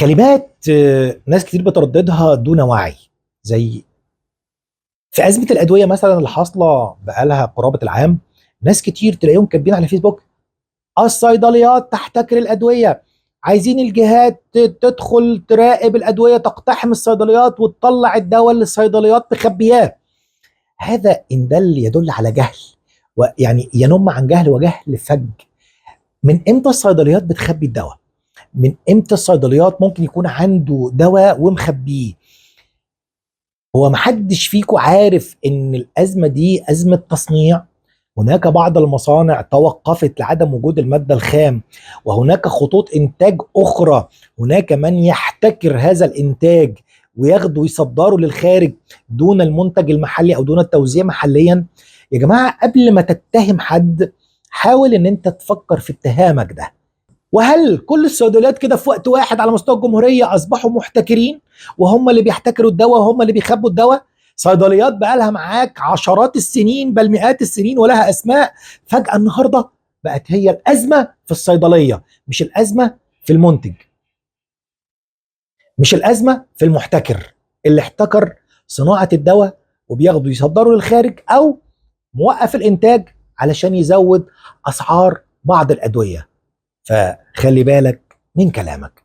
كلمات ناس كتير بترددها دون وعي، زي في ازمة الادوية مثلا اللي حاصله بقالها قرابة العام، ناس كتير تلاقيهم كاتبين على فيسبوك الصيدليات تحتكر الادوية، عايزين الجهات تدخل تراقب الادوية، تقتحم الصيدليات وتطلع الدواء اللي الصيدليات مخبياه. هذا ان دل يدل على جهل، ويعني ينم عن جهل وجهل فج. من امتى الصيدليات بتخبي الدواء؟ من امتى الصيدليات ممكن يكون عنده دواء ومخبيه؟ هو محدش فيكم عارف ان الازمة دي ازمة تصنيع؟ هناك بعض المصانع توقفت لعدم وجود المادة الخام، وهناك خطوط انتاج اخرى، هناك من يحتكر هذا الانتاج وياخده ويصدره للخارج دون المنتج المحلي او دون التوزيع محليا. يا جماعة قبل ما تتهم حد حاول ان انت تفكر في اتهامك ده. وهل كل الصيدليات كده في وقت واحد على مستوى الجمهورية اصبحوا محتكرين وهم اللي بيحتكروا الدواء وهم اللي بيخبوا الدواء؟ صيدليات بقالها معاك عشرات السنين بل مئات السنين ولها اسماء، فجأة النهارده بقت هي الازمة في الصيدلية، مش الازمة في المنتج، مش الازمة في المحتكر اللي احتكر صناعة الدواء وبياخده يصدره للخارج او موقف الانتاج علشان يزود اسعار بعض الادوية. فخلي بالك من كلامك.